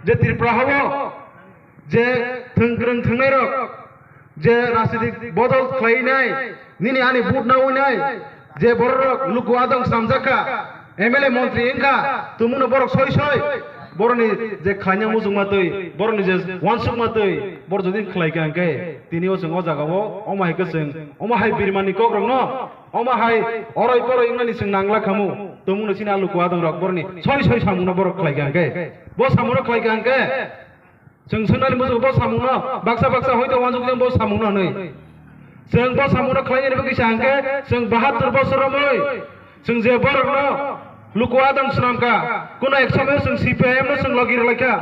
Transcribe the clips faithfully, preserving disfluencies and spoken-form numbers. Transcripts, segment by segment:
je Tripura hao je thwng kwrwng thwngnairok, je rajnitik bodol khlainai, nini ani vote nawi nai, je bororok luku adong swnamjak kha, M L A montri wngkha, tumungno borok soi soi, boroni je khlaina muchungma twi, boroni je uansukma twi, borok jodi khlaikha hwnkhe, tini o chwng o jagao, omo hai khe chwng, omo hai birmani kokrokno, omo hai oroi poroi wngnani chwng nangla khamu, tumungno chini a luku adongrok boroni soi soi samungno borok khlaikha hwnkhe, bo samungno khlaikha hwnkhe, Chwng swngnani muchungo bo samungno baksa baksa hoito uansuk jang bo samungno hwnwi. Chwng bo samungno khlainani bagwi sa hwnkhe chwng bahatur bosor romwi chwng je borokno luku adong swnamkha, kuno ek somoyo chwng C P I M no chwng logi rwlaikha,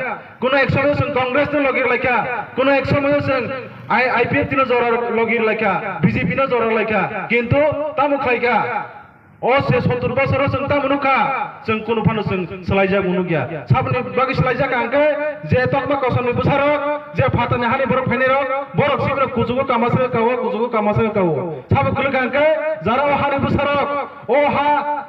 kuno ek somoyo chwng Congress no logi rwlaikha, kuno ek somoyo chwng I-, IPFT no jora logi rwlaikha, B J P no jora rwlaikha, kintu tamo khlaikha? O se sottur bosoro chwng tamo nukha, chwng kunu phano chwng swlaijak nukya. Saboni bagwi swlaijak hwnkhe je tokma kosom ni bwsarok, je phatani hani borok phainairok, borok sibino kuchugo kama se kao, kuchugo kama se kao. Sabo kwlwk hwnkhe jara o hani bwsarok, o ha,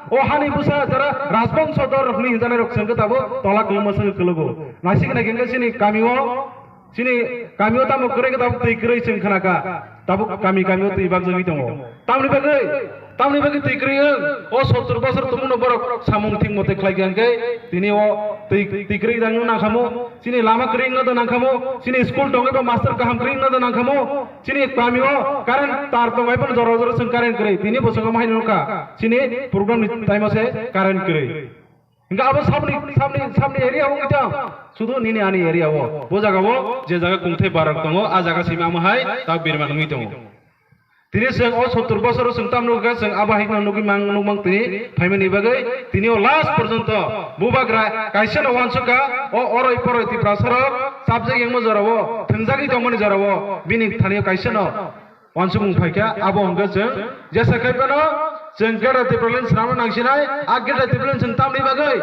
o hani bwsa jara rajbongso dor hwnwi hinjanairok chwng khe tabo tola kwlwngma se kwlwgo. Naisik naikhe chini kamio Chini kamio tamo kwrwi khe tabuk twi kwrwi chwng khna kha. Tabuk kami kamio twi bakjagwi tongo. Tamni bagwi, tamni bagwi twi kwrwi wng? O sottur bosor tongmano borok samung thik mote khlai kha hwnkhe tini o twi, twi kwrwi wngno nangkhamu. Chini lama kwrwi wngno da nangkhamu. Chini school tongwi ba master kaham kwrwi wngno da nangkhamu. Chini kamio current tar tongwi phano jora jora chwng current kwrwi. Tini bo chwng omo hai nukha. Chini program ni time o se current kwrwi. Hingke abo sabni, sabni, sabni area o wngwi tong, sudu nini ani area o. Bo jaga o je jaga kungthai barok tongo, a jaga simi amo hai ta birman wngwi tongo. Tini chwng o sottur bosor o chwng tam nukha, chwng abo hai no nugwi mang, nukmang tini phaimani bagwi, tini o last porjonto bubagra kaisa no uansukha, o oroi poroi Tiprasa rok chapjak yangma jora o, thwngjagwi tongmani jora o, bini thani o kaisa no Uansukmung phaikha, abo hwnkhe chwng jesa khai phano chwng Greater Tipraland swnamna nangsinai, a Greater Tipraland chwng tamni bagwi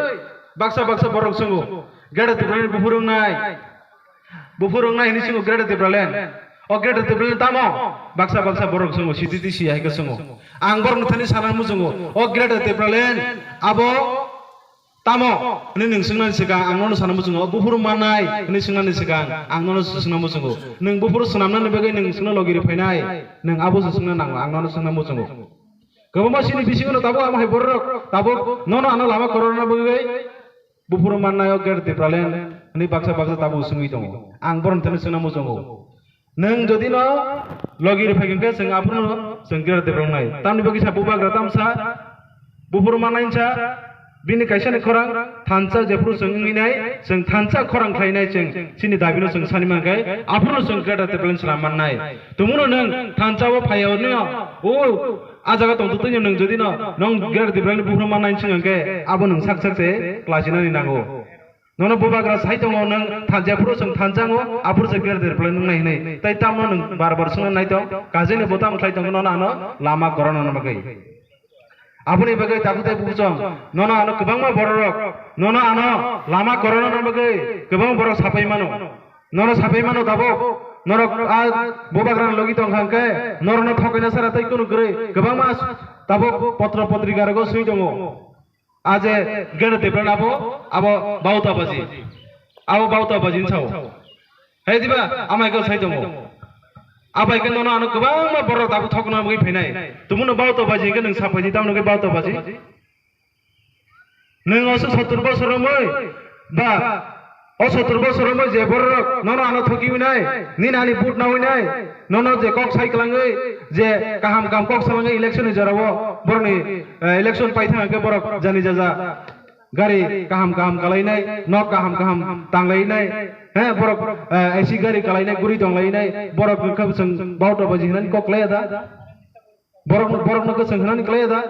baksa baksa borok swngo, Greater Tipraland buphuru wngnai, buphuru wngnai hwnwi swngo Greater Tipraland. O Greater Tipraland tamo? Baksa baksa borok swngo, C T T C hai khe swngo. Ang borokni thani sana muchungo, o Greater Tipraland abo Tamo hwnwi nwng swngnani swkang ang nono sana muchungo, "O buphuru mannai?" hwnwi swngnani swkang ang nono swngna muchungo. Nwng buphuru swnamnani bagwi nwng swngna logi rw phainai, nwng abo se swngna nango, ang nono swngna muchungo. Kwbangma chini bisingono tabuk amo hai bororok tabuk nono ano lama kororna bagwi buphuru mannai o Greater Tipraland hwnwi baksa baksa tabuk swngwi tongo. Ang borokni thani swngna muchungo. Nwng jodi no logi rw phai khe chwng aphuru no chwng Greater Tipraland nai. Tamni bagwi sa bubagra tamsa, buphuru manai sa, bini kaisa ni khorang thansa jephuru chwng wngwi nai, chwng thansa khorang khlai nai chwng chini dabi no chwng sani man khe aphuru no chwng Greater Tipraland swnam man nai. Tumung no nwng thansa o phai ya hwnwi o, o a jaga tong twi nwng jodi no nwng Greater Tipraland buphuru manai chwng khe abo nwng sak sak se klasinani nango. Nono bubagra sai tongo, nwng thansa phuru chwng thansa wngo, aphuru se Greater Tipraland wngnai hwnwi. Tai tamo nwng bar bar swngna nai tong, kajini bo tamo khlai tongo, nono ano lama korona no bagwi. Aboni bagwi takhuk tei buchung, nono ano kwbangma bororok, nono ano lama korona no bagwi kwbangma borok sapai mano. Nono sapai mano tabuk, norok a bubagra no logi tong kha hwnkhe, norokno thokaina sara tei kunu kwrwi kwbangma tabuk potro potrika rogo swi tongo. A je Greater Tipraland abo, abo Bauta Baji. Abo Bauta Baji hinwi sao. Hai diba? Amai khe sai tongo. Abai khe nono ano kwbangma borok tabuk thokna bagwi phainai. Tumungno Bauta Baji hwnkhe nwng saphai di, tamoni khe Bauta Baji. Nwng oso sottur bosor romwi ba O sottur bosor romwi je bororok nono ano thokiwi nai, nini ani vote nawi nai, nono je kok sai kwlangwi, je kaham kaham kok salangwi election ni jorao borokni, eh, election paithang khe borok jani jaja gari kaham kaham kalainai, nok kaham kaham tanglainai, he, borok, eh, A C gari kalainai, guri tonglainai, borok wngkha bwswng bauta baji hinani kok laiya da? Borok, borokno kwchwng hwnani klai da?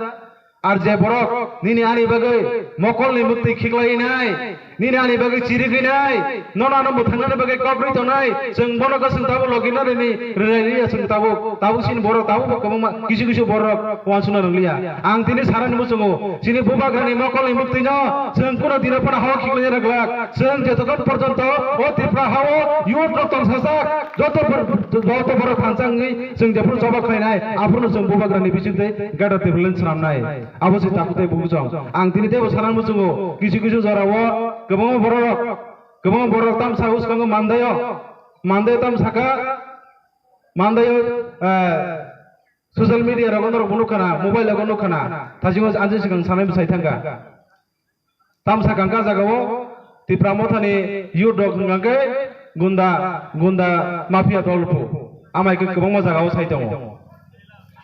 Ar je borok nini ani bagwi mokolni muktwi khiklainai, nini ani bagwi chirigwinai, nono ano mwthangnani bagwi kokrwi tongnai, chwng bono kwchwng tabuk logi no rini, rinai riya chwng tabuk, tabuk sini borok tabuk bo kwbangma kisu kisu borok uansukna rwliya. Ang tini sanani muchungo, chini bubagrani mokolni muktwino chwng kuno dino phano hao khiklaina rwglak. Chwng jotokhon porjonto o Tripura hao youth rok tong sajak, joto bor-, joto borok thansa wngwi chwng jephuru choba khlainai, aphuru chwng bubagrani bisingtwi Greater Tipraland swnamnai. Abo se takhuk tei bukhuk chwng. Ang tini teibo sana muchungo, kisu kisu jorao kwbangma bororok Kwbangma borok tamsa uskango mandaio, mandaio tamsaka, mandaio, eh, social media rogo norok bo nukha na, mobile rogo nukha na, thasingo anjin swkang sanai bwsai thangkha. Tamsa kangkha jagao Tipra Mothani youth rok hwnkha khe gunda, gunda mafia dol phu. Amai khe kwbangma jagao sai tongo.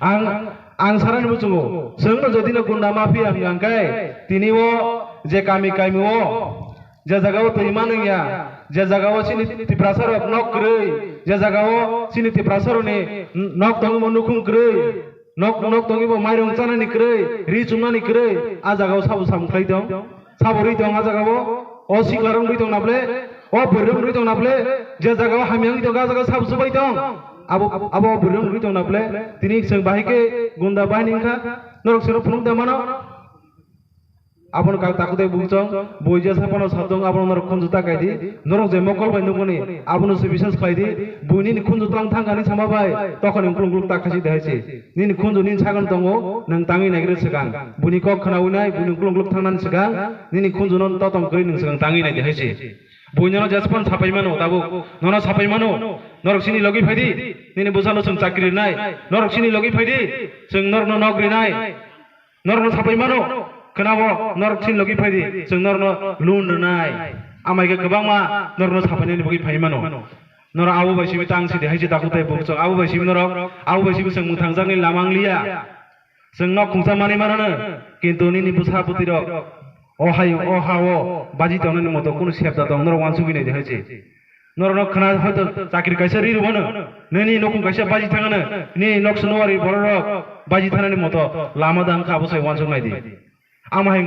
Ang, ang sanani muchungo, chwngno jodi no gunda mafia hwnkha khe tini o je kami kami o je jagao twi manwngya, je jagao chini Tiprasa rok nok kwrwi, je jagao chini Tiprasa rokni nok tongmo nukhung kwrwi, nok, nok tongwi bo mairung chanani kwrwi, ri chumnani kwrwi, a jagao sabo samung khlai tong, sabo rwi tong a jagao, o sikla rok rwi tong na ble, o bwrwi rok rwi tong na ble, je jagao hamya wngwi tong a jagao sabo chubai tong, abo, abo bwrwi rok rwi tong na ble, tini chwng bahai khe gunda bahai ni wngkha, norok sero phunuk da mano. Abono kak takhuk tei buchung, bui jesa phano satong, abono norok khunju ta kai di. Norok je mokol bai nukmani, abono se biswas khlai di. Bui nini khunju tlang thang kani sama bai, tokoni ukluk ukluk ta khasi de hai se. Nini khunju nini sagon tongo, nwng tangwi naigrwi swkang. Buini kok khnawi nai, buini ukluk ukluk thangnani swkang, nini khunju no totom kwrwi nwng swkang tangwi nai de hai se. Bui nono jesa phano sapai mano, tabuk nono sapai mano. Norok chini logi phai di, nini bwsalo chwng chakri rinai. Norok chini logi phai di, chwng norokno nok rinai. Norokno sapai mano, khwnao, norok chini logi phai di, chwng norokno loan rwnai. Amai khe kwbangma norokno sapainani bagwi phai mano. Norok abo bai simi tang sidi hai se takhuk tei buchung, abo bai simi norok, abo bai simi chwng mwthangjakni lama wng liya. Chwng nok khungsa manwi mano, kintu nini bwsa bwtwi rok o hai, o ha o baji tongnani moto kunu sebda tong, norok uansugwi nai di hai se. Norokno khna hoito chakri kaisa ri rwmano, nini nukhung kaisa baji thangano, nini nok sunuwari bororok baji thanani moto lama da wngkha abo sai uansuk nai di. Amo hai